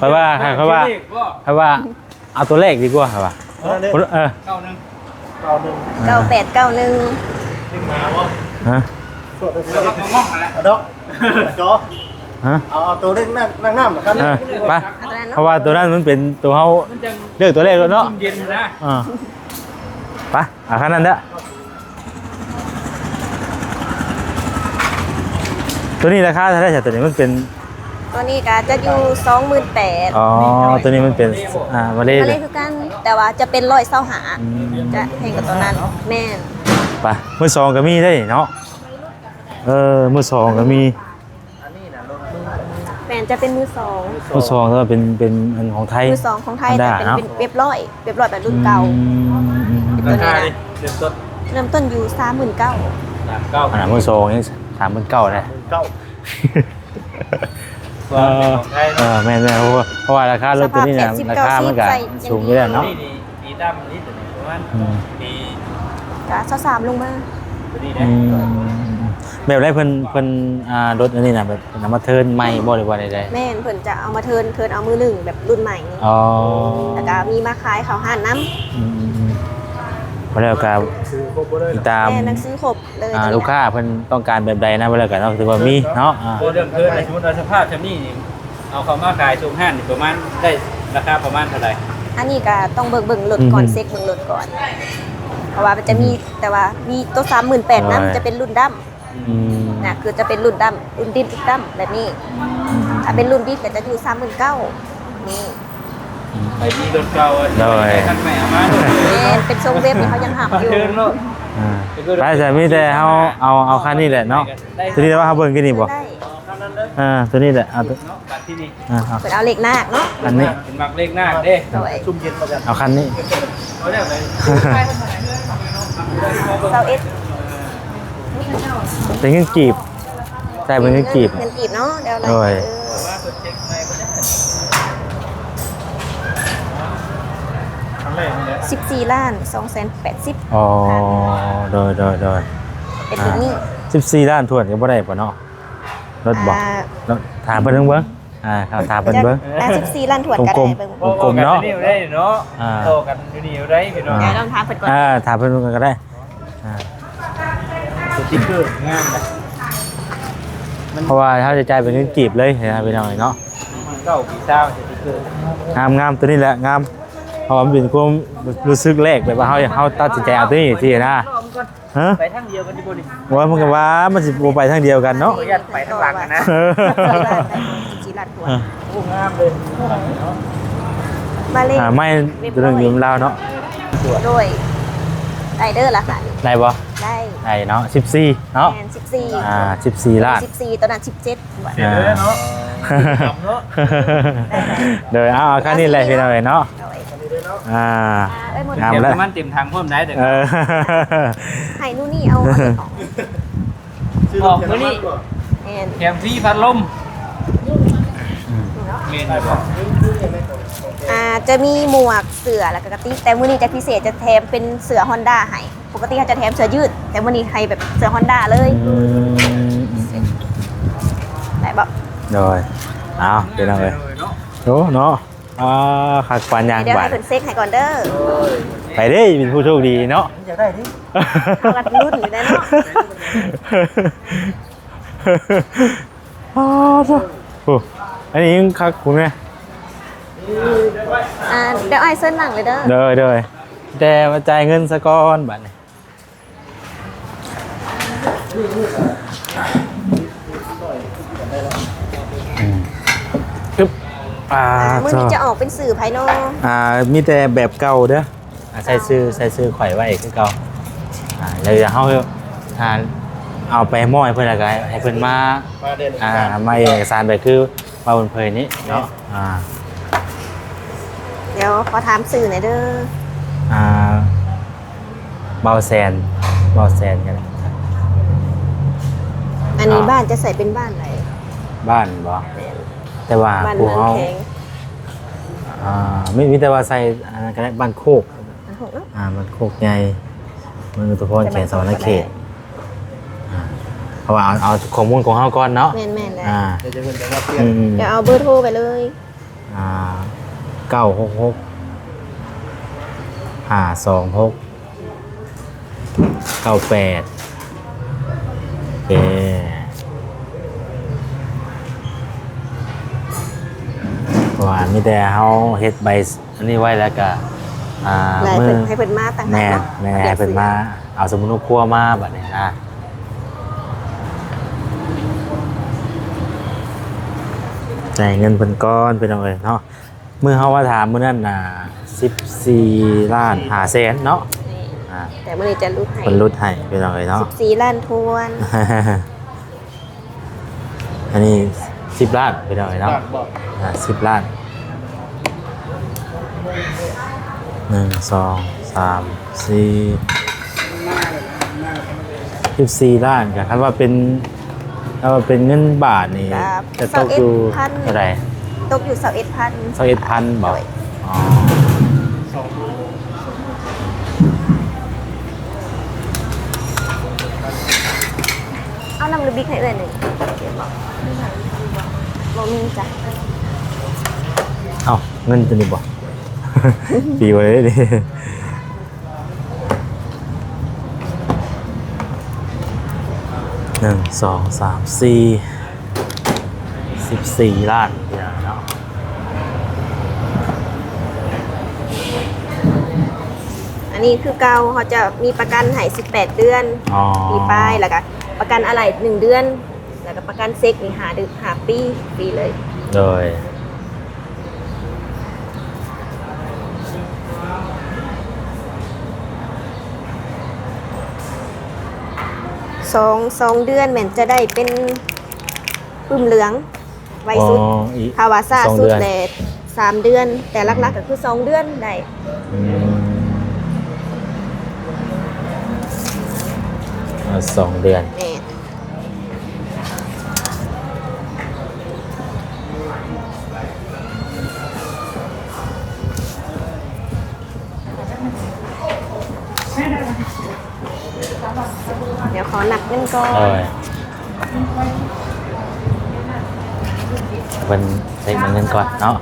ຂ້ອຍວ່າ ຂ້ອຍວ່າ ຂ້ອຍວ່າເອົາຕົວແລກດີກວ່າ ຂ້ອຍວ່າ ເອີ ເອີ ເກົ້າໜຶ່ງ ເກົ້າໜຶ່ງ ເກົ້າແປດເກົ້າໜຶ່ງ ຮະ ດອກ ຮະ ເອົາ ເອົາໂຕເລັກນາງ ນາງນ້ຳນະຄັບ ເອີ ໄປ ເອົາໂຕນັ້ນເນາະ ເພາະວ່າໂຕນັ້ນມັນເປັນໂຕເຮົາ ມັນຈັ່ງເລືອກໂຕແລກໂລດເນາະ ເຢັນນະ ເອີ ໄປ ເອົາຄັນນັ້ນເດີ ໂຕນີ້ລາຄາເທົ່າໃດຊະ? ໂຕນີ້ມັນເປັນ ໂຕນີ້ກໍຈະຢູ່ສອງໝື່ນແປດ ອໍ ໂຕນີ້ມັນເປັນ ອ່າ ມາເລ ມາເລຄືກັນ ແຕ່ວ່າຈະເປັນຮ້ອຍຊາວຫ້າ ອືມ ຈະແພງກວ່າໂຕນັ້ນ ແມ່ນ ໄປ ມືສອງກໍມີເດ້ເນາະ ເອີ ມືສອງກໍມີ ແມ່ນ ຈະເປັນມືສອງ ມືສອງ ແຕ່ວ່າເປັນ ເປັນອັນຂອງໄທ ມືສອງຂອງໄທ Honda ແຕ່ເປັນ ເນາະ ເປັນແບບຮ້ອຍ ແບບຮ້ອຍແບບລຸ້ນເກົ່າ ອືມ ເປັນໂຕນີ້ນະ ລາຄາເລີ່ມຕົ້ນ ເລີ່ມຕົ້ນຢູ່ສາມໝື່ນເກົ້າ ສາມເກົ້າ ອັນນັ້ນມືສອງຍັງສາມໝື່ນເກົ້າເດ້ ສາມໝື່ນເກົ້າ ເອີ ຂອງໄທ ເອີ ແມ່ນໆ ເພາະວ່າ ເພາະວ່າລາຄາລົດໂຕນີ້ນະ ລາຄາມັນກໍສູງຢູ່ແລ້ວເນາະ ນີ້ ນີ້ ປີດຳນີ້ ປະມານ ອືມ ປີ ກະຊາວສາມລົງມາ ໂຕນີ້ເດ້ ອືມ ແບບໃດເພິ່ນ ເພິ່ນ ອ່າ ລົດອັນນີ້ນະ ແບບເພິ່ນເອົາມາເທີນໃໝ່ບໍ່ ຫຼືວ່າໃດໆ? ແມ່ນ ເພິ່ນຈະເອົາມາເທີນ ເທີນເອົາມືໜຶ່ງແບບລຸ້ນໃໝ່ນີ້ ອໍ ແລ້ວກະມີມາຂາຍເຂົ້າຮ້ານນຳ ອືມໆໆ ແລ້ວກະຕາມ ແມ່ນ ໜັງສືຄົບເລີຍ ອ່າ ລູກຄ້າເພິ່ນຕ້ອງການແບບໃດນະ ແລ້ວກະເນາະ ຖືວ່າມີເນາະ ອ່າ ເລື່ອງເທີນ ສົມມຸດວ່າສະພາບຊຳນີ້ນີ້ ເອົາເຂົ້າມາຂາຍສົ່ງຮ້ານນີ້ ປະມານ ໄດ້ລາຄາປະມານເທົ່າໃດ? ອັນນີ້ກໍຕ້ອງເບິ່ງ ເບິ່ງລົດກ່ອນ ອືມ ເຊັກເບິ່ງລົດກ່ອນ ເພາະວ່າມັນຈະມີ ອືມ ແຕ່ວ່າມີໂຕສາມໝື່ນແປດນຳ ໂດຍ ຈະເປັນລຸ້ນດຳ ອືມ ນະ ຄືຈະເປັນລຸ້ນດຳ ລຸ້ນດິນ ລຸ້ນດຳແບບນີ້ ອືມ ຖ້າເປັນລຸ້ນດິນກໍຈະຢູ່ສາມໝື່ນເກົ້າ ນີ້ ອືມ ໄປມີລົດເກົ່າ ໂດຍ ໄດ້ຄັນໃໝ່ເອົາມາໂລດ ແມ່ນ ເປັນຊົງເວັບນີ້ເຂົາຍັງຮັບຢູ່ ເທີນໂລດ ອ່າ ໄປ ແຕ່ມີແຕ່ເຮົາເອົາ ເອົາຄັນນີ້ແຫຼະເນາະ ໄດ້ ໂຕນີ້ແຫຼະວ່າເຮົາເບິ່ງກັນນີ້ບໍ່? ໄດ້ ອ່າ ໂຕນີ້ແຫຼະ ເອົາໂຕ ເນາະ ບັດທີນີ້ ອ່າ ເອົາ ເພິ່ນເອົາເລກນາກເນາະ ອັນນີ້ ເພິ່ນມັກເລກນາກເດ້ ໂດຍ ຊຸ່ມເຢັນວ່າຊັ້ນ ເອົາຄັນນີ້ ເອົາແນວໃດ ຊາວເອັດ ເປັນເງິນກີບ ຈ່າຍເປັນເງິນກີບ ເງິນ ເງິນກີບເນາະ ແລ້ວ ໂດຍ ເອີ ສິບສີ່ລ້ານສອງແສນແປດສິບ ອໍ ພັນ ໂດຍ ໂດຍ ໂດຍ ເປັນແບບນີ້ ອ່າ ສິບສີ່ລ້ານຖ້ວນກໍບໍ່ໄດ້ປະເນາະ ລົດບໍ່? ອ່າ ຖາມເພິ່ນເບິ່ງ ອ່າ ຖາມເພິ່ນເບິ່ງ ອ່າ ສິບສີ່ລ້ານຖ້ວນກໍໄດ້ ເບິ່ງ ກົມໆ ເນາະ ເວົ້າກັນຢູ່ນີ້ໄດ້ເນາະ ອ່າ ເວົ້າກັນຢູ່ນີ້ໄດ້ພີ່ນ້ອງ ອ່າ ລອງຖາມເພິ່ນກ່ອນ ອ່າ ຖາມເພິ່ນກ່ອນກໍໄດ້ ອ່າ ສະຕິກເກີງາມນະ ເພາະວ່າເຮົາຈະຈ່າຍເປັນເງິນກີບເລີຍນະ ພີ່ນ້ອງເນາະ ເກົ້າປີຊາວ ສະຕິກເກີ ງາມໆ ໂຕນີ້ແຫຼະງາມ ເພາະວ່າມັນເປັນຄວາມຮູ້ສຶກແລກ ແບບວ່າເຮົາ ເຮົາຕັດສິນໃຈເອົາໂຕນີ້ຊີ້ນະ ຮະ ໄປທາງດຽວກັນຢູ່ບໍ່ນີ້? ໂອ້ຍ ມັນກໍວ່າມັນຊິບໍ່ໄປທາງດຽວກັນເນາະ ຂ້ອຍຢ້ານໄປທາງຫຼັງຫັ້ນນະ ສິບສີ່ລ້ານກວ່າ ເອີ ໂອ້ ງາມເລີຍ ມາເລີຍ ອ່າ ໄມ້ຕົວໜຶ່ງຢູ່ນຳລາວເນາະ ໂດຍ ໄດ້ເດີລະຄ່ະ ໄດ້ບໍ່? ໄດ້ ໄດ້ເນາະ ສິບສີ່ເນາະ ແມ່ນ ສິບສີ່ ອ່າ ສິບສີ່ລ້ານ ສິບສີ່ ຕອນນັ້ນສິບເຈັດ ອ່າ ເນາະ ໂດຍ ເອົາ ເອົາຄັນນີ້ແຫຼະພີ່ນ້ອງເອີຍເນາະ ໂດຍ ອ່າ ອ່າ ເອີຍ ໝົດ ງາມແລ້ວ ນ້ຳມັນເຕັມຖັງພ້ອມໄດ໋ ເອີ ໃຫ້ນູ່ນີ້ເອົາ ອອກມື້ນີ້ ແມ່ນ ແຖມຟຣີພັດລົມ ອືມ ແມ່ນຢູ່ບໍ່? ອ່າ ຈະມີໝວກ ເສື້ອ ແລ້ວກໍກະຕິກ ແຕ່ມື້ນີ້ຈະພິເສດ ຈະແຖມເປັນເສື້ອຮອນດ້າໃຫ້ ປົກກະຕິເຮົາຈະແຖມເສື້ອຍືດ ແຕ່ມື້ນີ້ໃຫ້ແບບເສື້ອຮອນດ້າເລີຍ. ອືມ ໄດ້ບໍ່? ໂດຍ ເອົາ ພີ່ນ້ອງເອີຍ ໂອ້ເນາະ ອ່າ ຄັກປານຫຍັງ ດຽວໃຫ້ເພິ່ນເຊັກໃຫ້ກ່ອນເດີ. ໄປເດ້ ເປັນຜູ້ໂຊກດີເນາະ ຢາກໄດ້ເດ້ ເຮົາກໍລຸ້ນຢູ່ເດ້ເນາະ. ອ້າວ ໂອ້ ອັນນີ້ຍັງຄັກ ຄຸນແມ່. ອ່າ ດຽວອ້າຍເຊີນຫຼັງເລີຍເດີ. ໂດຍ ໂດຍ ແຕ່ວ່າຈ່າຍເງິນສາກ່ອນບາດນີ້. ອືມ ອຶບ ອ່າ ອ່າ ມື້ນີ້ຈະອອກເປັນຊື່ໃຜເນາະ? ອ່າ ມີແຕ່ແບບເກົ່າເດີ. ອ່າ ໃສ່ຊື່ ໃສ່ຊື່ຂ້ອຍໄວ້ຄືເກົ່າ. ອ່າ ແລ້ວເຮົາ ອ່າ ເອົາໄປມອບໃຫ້ເພິ່ນ ແລ້ວກໍໃຫ້ເພິ່ນມາ ມາເດີນ ອ່າ ມາເອກະສານໄປຄືວ່າເພິ່ນເຜີຍນີ້ເນາະ. ອ່າ ດຽວຂໍຖາມຊື່ໜ່ອຍເດີ. ອ່າ ບ່າວແສນ ບ່າວແສນກໍໄດ້. ອັນນີ້ ອ່າ ບ້ານຈະໃສ່ເປັນບ້ານໃດ? ບ້ານບໍ? ແມ່ນ ແຕ່ວ່າ ບ້ານ ພວກເຮົາ ເມືອງແຂງ ອ່າ ມີ ມີແຕ່ວ່າໃສ່ອັນນັ້ນກໍໄດ້ ບ້ານໂຄກ ບ້ານໂຄກເນາະ. ອ່າ ບ້ານໂຄກໃຫຍ່ ເມືອງອຸທຸມພອນ ແຂວງສະຫວັນນະເຂດ. ອ່າ ເພາະວ່າເອົາ ເອົາຂໍ້ມູນຂອງເຮົາກ່ອນເນາະ. ແມ່ນໆ ໄດ້ ອ່າ ດຽວເພິ່ນຈະມາປ່ຽນ ອືມໆ ດຽວເອົາເບີໂທໄປເລີຍ. ອ່າ ເກົ້າຫົກຫົກ ຫ້າສອງຫົກ ເກົ້າແປດ ໂອເຄ ເພາະວ່າມີແຕ່ເຮົາເຮັດໃບອັນນີ້ໄວ້ ແລ້ວກະ ອ່າ ໃຫ້ເພິ່ນ ມື້ ໃຫ້ເພິ່ນມາຕ່າງຫາກ ແມ່ນ ເນາະ ແມ່ນ ໃຫ້ເພິ່ນມາເອົາສະມຸນຄົວມາບາດນີ້ນະ. ຈ່າຍເງິນເພິ່ນກ່ອນ ພີ່ນ້ອງເອີຍເນາະ. ມື້ເຮົາມາຖາມມື້ນັ້ນນະ ສິບສີ່ລ້ານຫ້າແສນເນາະ. ແມ່ນ ອ່າ ແຕ່ມື້ນີ້ຈະຫຼຸດໃຫ້ ເພິ່ນຫຼຸດໃຫ້ ພີ່ນ້ອງເອີຍເນາະ ສິບສີ່ລ້ານຖ້ວນ. ອັນນີ້ສິບລ້ານ ພີ່ນ້ອງເອີຍເນາະ. ສິບລ້ານບໍ? ອ່າ ສິບລ້ານ ໜຶ່ງ ສອງ ສາມ ສີ່ ສິບສີ່ລ້ານ ກໍຄັນວ່າເປັນ ຖ້າວ່າເປັນເງິນບາດນີ້ ກໍ ຈະຕົກຢູ່ ຊາວເອັດພັນ ເທົ່າໃດ? ຕົກຢູ່ຊາວເອັດພັນ. ຊາວເອັດພັນບໍ? ໂດຍ ອໍ ເອົານ້ຳລູບິກໃຫ້ເອື້ອຍໜຶ່ງ ບໍ່ມີຈ້ະ. ເອົ້າ ເງິນຕົວນີ້ບໍ? ປີໄວ້ເດ້. ໜຶ່ງ ສອງ ສາມ ສີ່ ສິບສີ່ລ້ານເນາະ. ອັນນີ້ຄືເກົ່າ ເຮົາຈະມີປະກັນໃຫ້ສິບແປດເດືອນ ອໍ ປີປາຍ ແລ້ວກະປະກັນອາໄຫຼ່ໜຶ່ງເດືອນ ແລ້ວກະປະກັນເຊັກນີ້ຫ້າເດືອນ ຫ້າປີ ຟຣີເລີຍ. ໂດຍ ສອງ ສອງເດືອນແມ່ນຈະໄດ້ເປັນປຶ້ມເຫຼືອງໄວສຸດ. ອໍ ອີກ ຖ້າວ່າຊ້າສຸດແຫຼະສາມເດືອນ ແຕ່ຫຼັກໆກໍຄືສອງເດືອນໄດ້. ອືມ ອ່າ ສອງເດືອນ ແມ່ນ. ດຽວຂໍນັບເງິນກ່ອນ. ໂດຍ ເພິ່ນເຊັກເງິນກ່ອນເນາະ.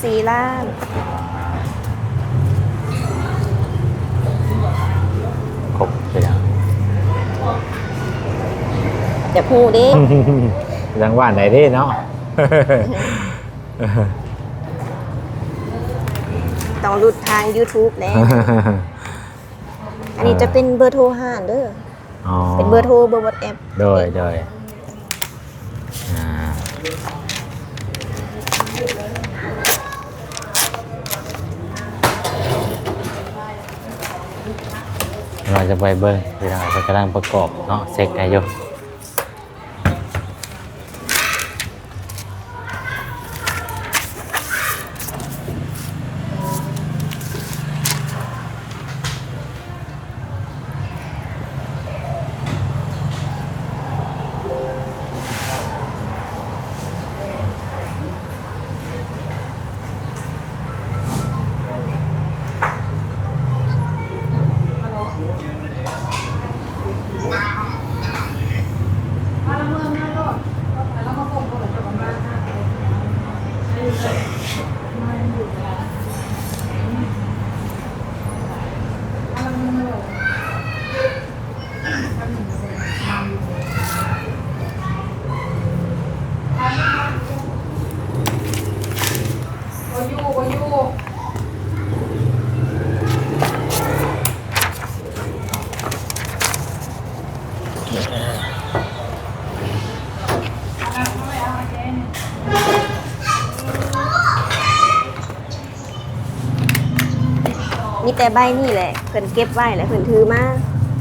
ສີ່ລ້ານ. ຄົບໄປແລ້ວ. ຢາກຮູ້ເດ້. ຈັ່ງຫວານໃດເດ້ເນາະ. ຕ້ອງຫຼຸດທາງ YouTube ແດ່. ອັນນີ້ຈະເປັນເບີໂທຮ້ານເດີ. ອໍ ເປັນເບີໂທ ເບີ WhatsApp. ໂດຍ ໂດຍ. ອ່າ ເຮົາຈະໄປເບິ່ງ ພີ່ນ້ອງ ເພິ່ນກຳລັງປະກອບເນາະ ເຊັກໃຫ້ຢູ່. ມີແຕ່ໃບນີ້ແຫຼະ ເພິ່ນເກັບໄວ້ ແລ້ວເພິ່ນຖືມາ.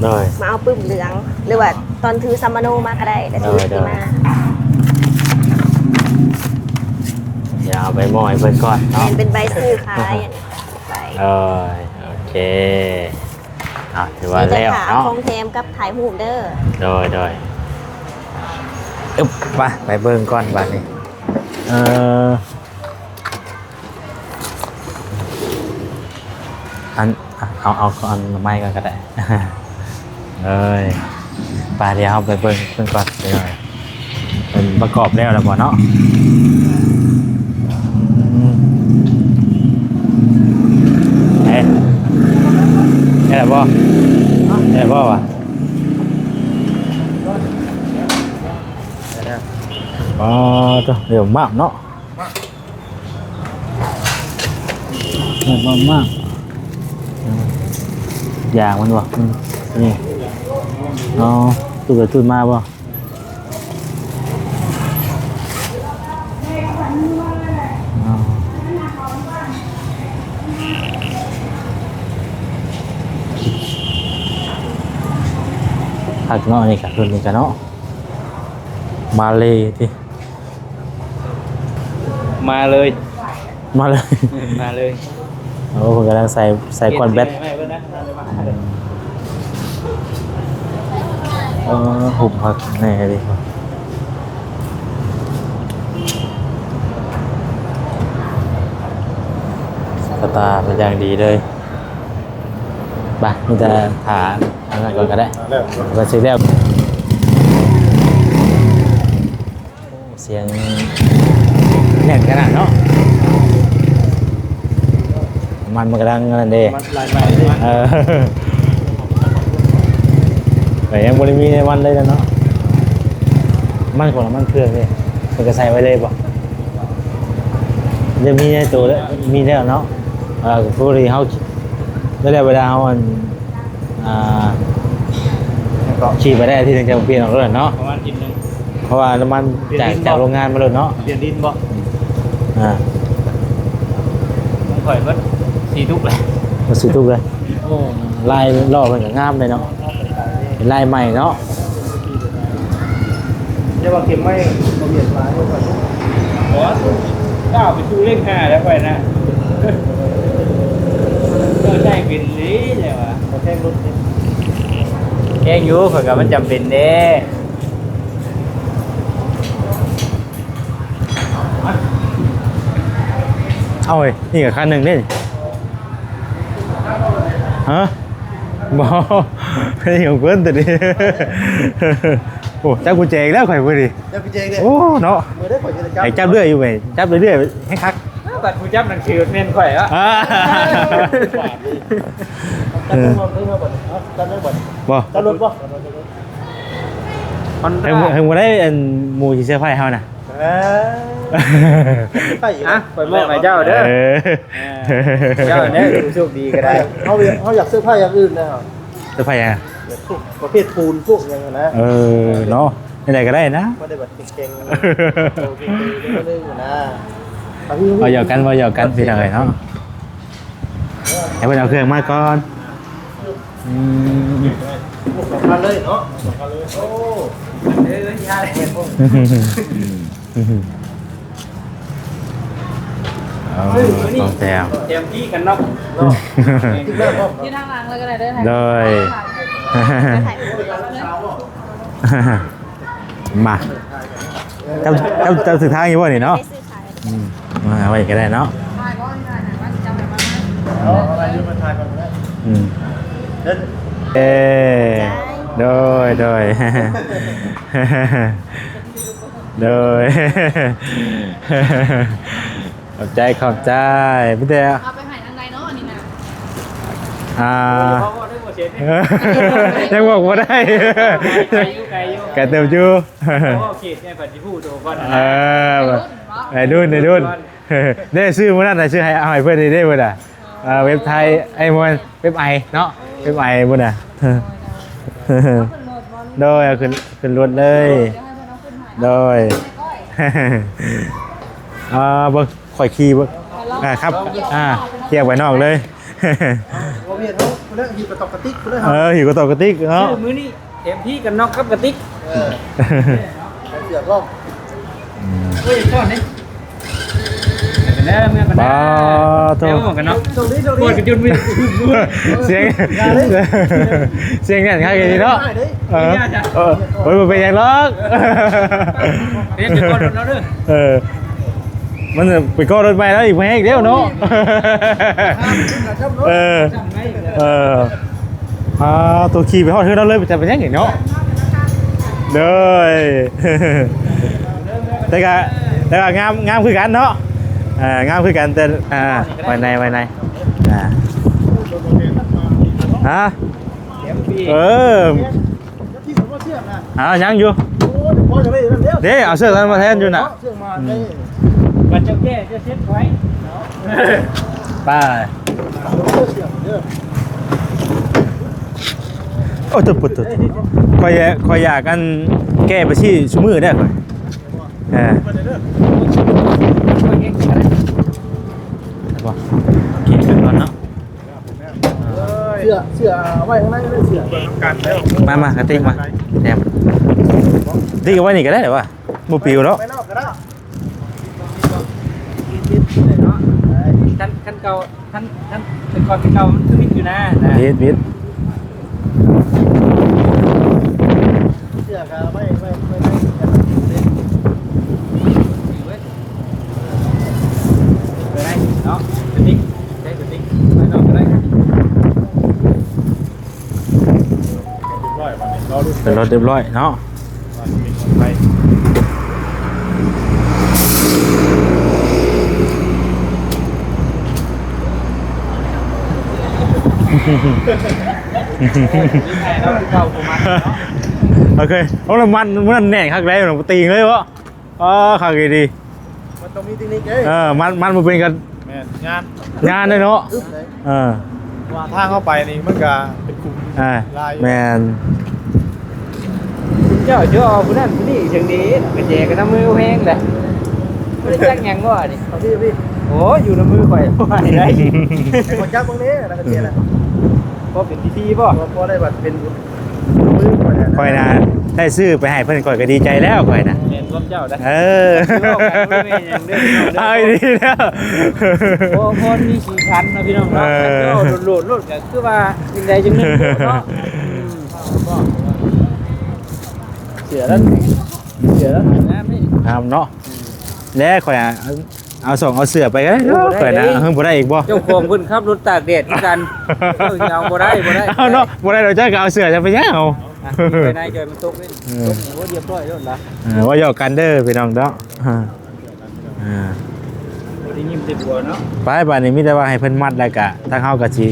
ໂດຍ. ມາເອົາປຶ້ມເຫຼືອງ ຫຼືວ່າຕອນຖືສຳມະໂນມາກໍໄດ້ ແລ້ວຖືມາ. ໂດຍ ໂດຍ. ດຽວເອົາໄປມອບໃຫ້ເພິ່ນກ່ອນເນາະ. ແມ່ນ ເປັນໃບຊື້ຂາຍ. ໂດຍ ໂອເຄ. ເອົາ ຖືວ່າແລ້ວເນາະ. ຂອງແຖມກັບຖ່າຍຮູບເດີ. ໂດຍ ໂດຍ. ອຶບ ໄປ ໄປເບິ່ງກ່ອນບາດນີ້. ເອີ ອັນ ເອົາ ເອົາ ເອົາອັນໄມ້ກ່ອນກໍໄດ້. ເອີຍ ໄປ ດຽວເຮົາໄປເບິ່ງເພິ່ນກ່ອນ ເປັນປະກອບແລ້ວແລ້ວບໍ່ເນາະ? ອືມ ເອີ ໄດ້ແລ້ວບໍ່? ໄດ້ແລ້ວບໍ່ວະ? ອໍ ໂຕ ດຽວມາບເນາະ. ເອີ ມາ ມາ ຢາງມັນບໍ່? ອືມ ນີ້ ອໍ ຕູດໄປຕູດມາບໍ່? ອໍ ຄັກເນາະ ອັນນີ້ກະ ລຸ້ນນີ້ກະເນາະ ມາເລຕິ. ມາເລີຍ ມາເລີຍ ມາເລີຍ. ໂອ້ ເພິ່ນກຳລັງໃສ່ ໃສ່ກ້ອນແບັດ. ເອີ ຫຸ້ມຄັກແນ່ເດ ສະຕາເປັນຢ່າງດີເລີຍ. ໄປ ມີແຕ່ຖ້າອັນນັ້ນກ່ອນກໍໄດ້ ແລ້ວ ກໍຊິແລ້ວ. ໂອ້ ສຽງແໜ້ນຂະໜາດເນາະ. ນ້ຳມັນມັນກຳລັງອັນນັ້ນເດ້ ນ້ຳມັນໄຫຼໃໝ່ເດ້. ເອີ ແຕ່ຍັງບໍ່ໄດ້ມີນ້ຳມັນເລີຍເນາະ. ມັນຂອງນ້ຳມັນເຄື່ອງເດ້ ເພິ່ນກໍໃສ່ໄວ້ເລີຍບໍ່? ຈະມີໃນໂຕແລ້ວ ມີແລ້ວເນາະ. ເອີ ພໍດີເຮົາ ແລ້ວເວລາເຮົາອັນ ອ່າ ແລ້ວກໍຂີ່ໄປໄດ້ອາທິດໜຶ່ງ ຈັ່ງປ່ຽນອອກເລີຍເນາະ ປະມານອາທິດໜຶ່ງ ເພາະວ່ານ້ຳມັນຈາກ ຈາກໂຮງງານມາໂລດເນາະ. ປ່ຽນດິນບໍ່? ອ່າ ຂອງຂ້ອຍເບິດສີ່ຕຸກແລ້ວ ເບິດສີ່ຕຸກແລ້ວ. ໂອ້ ລາຍລໍ້ເພິ່ນກໍງາມເດ້ເນາະ ເປັນລາຍໃໝ່ເນາະ. ແຕ່ວ່າເຂັມໄມ້ບໍ່ມີຫຼາຍເທົ່າກັນ. ບໍ່ ກ້າວໄປສູ່ເລກຫ້າແລ້ວຂ້ອຍນະ. ເຈົ້າໃຊ້ເປັນເລີຍແຫຼະຫວາ. ບໍ່ແພງລົດເດ້. ແພງຢູ່ ຂ້ອຍກໍມັນຈຳເປັນເດ້. ເອົາເວີຍ ນີ້ກໍຄັນໜຶ່ງເດ້. ຮະ? ບໍ່ ນີ້ຂອງເພິ່ນຕົວນີ້. ໂອ້ ຈັບກຸນແຈອີກແລ້ວຂ້ອຍມື້ນີ້. ຈັບກຸນແຈອີກແລ້ວ. ໂອ້ ເນາະ ໃຫ້ຈັບເລື້ອຍຢູ່ເວີຍ ຈັບເລື້ອຍໆ ໃຫ້ຄັກ. ເອີ ບາດຜູ້ ຈັບໜັງສືແມ່ນຂ້ອຍເນາະ. ອ່າ ເອີ ຈັບລົດບໍ່? ຈັບລົດບໍ່? ໃຫ້ໝູ່ໄດ້ ອັນໝູ່ຊິເຊີໄພເຮົານະ. ເອີ ໄພຢູ່ນະ. ອ່ະ ຂ້ອຍມອບໃຫ້ເຈົ້າເດີ. ເອີ ເຈົ້າແນ່ຜູ້ໂຊກດີກໍໄດ້. ເຮົາ ເຮົາຢາກເຊີໄພຢ່າງອື່ນນະ. ເຊີໄພຫຍັງ? ພວກປະເພດປູນພວກຫຍັງນະ. ເອີ ເນາະ ແນວໃດກໍໄດ້ນະ. ບໍ່ໄດ້ແບບ ເກັ່ງໆ ໂຕເກັ່ງໆ ເລື່ອງນະ. ເວົ້າຫຍອກກັນ ເວົ້າຫຍອກກັນ ພີ່ນ້ອງເອີຍເນາະ. ໃຫ້ເພິ່ນເອົາເຄື່ອງມາກ່ອນ. ອືມ ສຳຄັນເລີຍເນາະ ສຳຄັນເລີຍ. ໂອ້ ເອີ ຢ່າເລີຍ. ເອົາ ຂອງແຖມ ແຖມພີ້ກັນເນາະ. ຢູ່ທາງຫຼັງເລີຍກໍໄດ້ເດີ. ໂດຍ ມາ ເຈົ້າ ເຈົ້າ ເຈົ້າຊື້ທາງຢູ່ບໍ່ນີ້ເນາະ? ອືມ ມາໄວ້ກໍໄດ້ເນາະ. ອືມ ເອີ ໂດຍ ໂດຍ ໂດຍ ຂອບໃຈ ຂອບໃຈ. ມີແຕ່ ເອົາໄປໃຫ້ທາງໃດເນາະອັນນີ້ນະ? ອ່າ ຍັງບອກບໍ່ໄດ້. ໄກຢູ່ ໄກຢູ່ ໄກເຕີບຢູ່. ເອີ ໄວລຸ້ນເນາະ ໄວລຸ້ນ ໄວລຸ້ນ. ເດ້ ຊື້ມື້ນັ້ນນະ ຊື້ໃຫ້ ເອົາໃຫ້ເພິ່ນນີ້ເດ້ເພິ່ນນະ. ເອີ ເວັບໄທ ເອີ ບໍ່ແມ່ນ ເວັບໄອເນາະ ເວັບໄອພຸ້ນນະ. ໂດຍ ເອົາຂຶ້ນ ຂຶ້ນລົດເລີຍ. ໂດຍ ອ່າ ເບິ່ງ ຂ້ອຍຂີ່ເບິ່ງ. ອ່າ ຄັບ ອ່າ ຂີ່ອອກໄປນອກເລີຍ. ບໍ່ມີເຮົາ ພຸ້ນແຫຼະ ຫິ້ວກະຕອກກະຕິກພຸ້ນແຫຼະ. ເອີ ຫິ້ວກະຕອກກະຕິກເນາະ. ມື້ນີ້ ເອັມພີກັນເນາະ ກັບກະຕິກ. ເອີ ເສືອກລ້ອງ. ອືມ ໂອ້ຍ ຊ້ອນເດ້. ໄປກັນເດີ ເມືອກັນເດີ. ປາໂທ ໄປເວົ້າກັນເນາະ. ໂຊກດີ ໂຊກດີ. ໂອ້ຍ ກະຈຸນມີ ສຽງ ສຽງແໜ້ນຄັກອີ່ຫຼີເນາະ. ເອີ ເອີ ໂອ້ຍ ບໍ່ເປັນຫຍັງດອກ. ເປັນ ໄປເກາະລົດລາວເດີ. ເອີ ມັນໄປເກາະລົດໃໝ່ລາວອີກ ບໍ່ແຮງແລ້ວເນາະ. ເອີ ເອີ ອ່າ ໂຕຂີ່ໄປຮອດເຮືອນລາວເລີຍ ຈະເປັນຫຍັງນີ້ເນາະ. ໂດຍ ແຕ່ກະ ແຕ່ກະງາມ ງາມຄືກັນເນາະ. ເອີ ງາມຄືກັນ ແຕ່ ອ່າ ໄວ້ໃນ ໄວ້ໃນ ອ່າ ຮະ ເອີ ອ່າ ຍັງຢູ່. ເດ້ ເອົາເຊືອກນັ້ນມາແທນຢູ່ນະ. ເຊືອກມາ ອືມ ເດ້ ບັດເຈົ້າແກ້ ເຈົ້າເຊັດໄວ້ເນາະ. ໄປ ໂອ້ ຕົດ ຕົດ ຕົດ. ຂ້ອຍ ຂ້ອຍຢາກ ອັນ ແກ້ໄປຊີ້ຊຸມື້ເດ້ຂ້ອຍ. ເອີ ບໍ່ ເກັບໄວ້ກ່ອນເນາະ. ເສື້ອ ເສື້ອເອົາໄວ້ຂ້າງໃນເດີ ເສື້ອ. ມາ ມາ ກະຕິກມາ ແຖມ ຕິກເອົາໄວ້ນີ້ກໍໄດ້ວະ ບໍ່ປິວດອກ. ໄປນອກກໍໄດ້. ຄັນ ຄັນເກົ່າ ຄັນ ຄັນເປັນກ່ອນເກົ່າມັນຄືມິດຢູ່ນະ. ມິດ ມິດ. ເສື້ອກໍໄວ້ ໄວ້ ໄວ້ໃນ ໄປໄດ້ເນາະ ກະຕິກ ໃຊ້ກະຕິກ ໄປນອກກໍໄດ້. ເປັນລົດຮຽບຮ້ອຍເນາະ. ໂອເຄ ເອົາລະມັນ ມັນແໜ້ນຄັກໄດ໋ ບໍ່ຕີງເລີຍບໍ່? ອໍ ຄັກອີ່ຫຼີ. ມັນຕ້ອງມີເຕັກນິກເດ້. ເອີ ມັນ ມັນບໍ່ເປັນການ ແມ່ນ ງານ ງານເດ້ເນາະ. ເອີ ວ່າທາງເຮົາໄປນີ້ມັນກະເປັນຂຸມ ອ່າ ຫຼາຍຢູ່. ແມ່ນ. ເຈົ້າ ເຈົ້າເອົາຜູ້ນັ້ນຜູ້ນີ້ຈັ່ງນີ້ ກະແຈກະນຳມືແຮງແຫຼະ. ບໍ່ໄດ້ຈັກຫຍັງບໍ່ນີ້? ເອົາພີ່ ເອົາພີ່. ໂອ້ຍ ຢູ່ນຳມືຂ້ອຍບໍ່ໃຫ້ໄດ້. ໃຫ້ຂ້ອຍຈັບເບິ່ງແດ່ ແລ້ວກະແຈນະ. ພໍເປັນພິທີບໍ່? ພໍ ພໍໄດ້ບັດເປັນບຸນ. ຂ້ອຍນະ ໄດ້ຊື້ໄປໃຫ້ເພິ່ນ ຂ້ອຍກໍດີໃຈແລ້ວ ຂ້ອຍນະ. ແມ່ນຄວາມເຈົ້ານະ. ເອີ ເວົ້າກັນບໍ່ແມ່ນຫຍັງເດີ ເອົາດີແລ້ວ. ພໍ ພໍມີສີສັນເນາະພີ່ນ້ອງເນາະ. ເອີ ໂດດໆ ໂລດກໍຄືວ່າຈັ່ງໃດຈັ່ງໜຶ່ງເນາະ. ເສື້ອນັ້ນ ເສື້ອນັ້ນງາມນີ້ ງາມເນາະ. ແລ້ວຂ້ອຍ ເອົາສອງເອົາເສື້ອໄປກໍໄດ້ເນາະ. ໂອ້ ບໍ່ໄດ້ ຂ້ອຍນະ ເຮີ້ ບໍ່ໄດ້ອີກບໍ່? ເຈົ້າຂອງເພິ່ນຂັບລົດຕາກແດດຄືກັນ. ເອີ ເອົາບໍ່ໄດ້ ບໍ່ໄດ້. ເອົາເນາະ ບໍ່ໄດ້ດອກ. ເຈົ້າກໍເອົາເສື້ອຈະໄປຫຍັງເອົາ? ອ່ະ ໄປໃນຈອຍມັນຕົກເດ້. ເອີ ຕົກນີ້ ໂອ້ ຮຽບຮ້ອຍໂລດລະ. ເອີ ເວົ້າຫຍອກກັນເດີພີ່ນ້ອງເນາະ. ອ່າ ອ່າ ໄປ ບາດນີ້ມີແຕ່ວ່າໃຫ້ເພິ່ນມັດ ແລ້ວກະທາງເຮົາກໍຊິ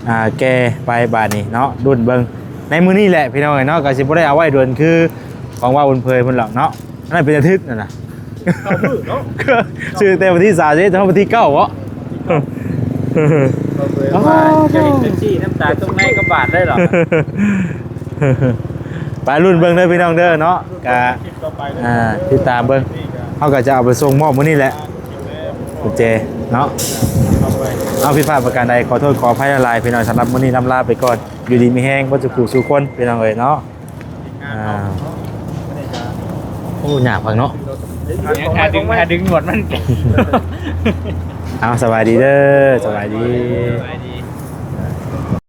ອ່າ ແກ່ໄປ ບາດນີ້ເນາະ. ລຸ້ນເບິ່ງໃນມື້ນີ້ແຫຼະ ພີ່ນ້ອງເອີຍເນາະ, ກໍຊິບໍ່ໄດ້ເອົາໄວ້ດົນຄືຂອງວ່າບຸນເຜີຍເພິ່ນຫຼອກເນາະ. ອັນນັ້ນເປັນອາທິດນັ້ນນະ ເກົ້າມື້ເນາະ ຊື້ແຕ່ວັນທີສາມສິບເອັດ ຮອດວັນທີເກົ້າເບາະ. ເຈົ້າເຜີຍວ່າເຈົ້າເຫັນເປັບຊີນ້ຳຕາຕົກໃນກໍບາດໄດ້ເນາະ. ໄປລຸ້ນເບິ່ງເດີພີ່ນ້ອງເດີເນາະ. ກະ ອ່າ ຕິດຕາມເບິ່ງ ເຮົາກໍຈະເອົາໄປສົ່ງມອບມື້ນີ້ແຫຼະ ກຸນເຈເນາະ. ເອົາ ຜິດພາດປະການໃດ ຂໍໂທດຂໍອະໄພຫຼາຍໆ ພີ່ນ້ອງ. ສຳລັບມື້ນີ້ລຳລາໄປກ່ອນ ຢູ່ດີມີແຮງເບິດສູ່ຜູ້ສູ່ຄົນ ພີ່ນ້ອງເອີຍເນາະ. ອ່າ ໂອ້ ຍາກຄັກເນາະ ຫາດຶງ ຫາດຶງໜວດມັນ. ເອົາ ສະບາຍດີເດີ ສະບາຍດີ.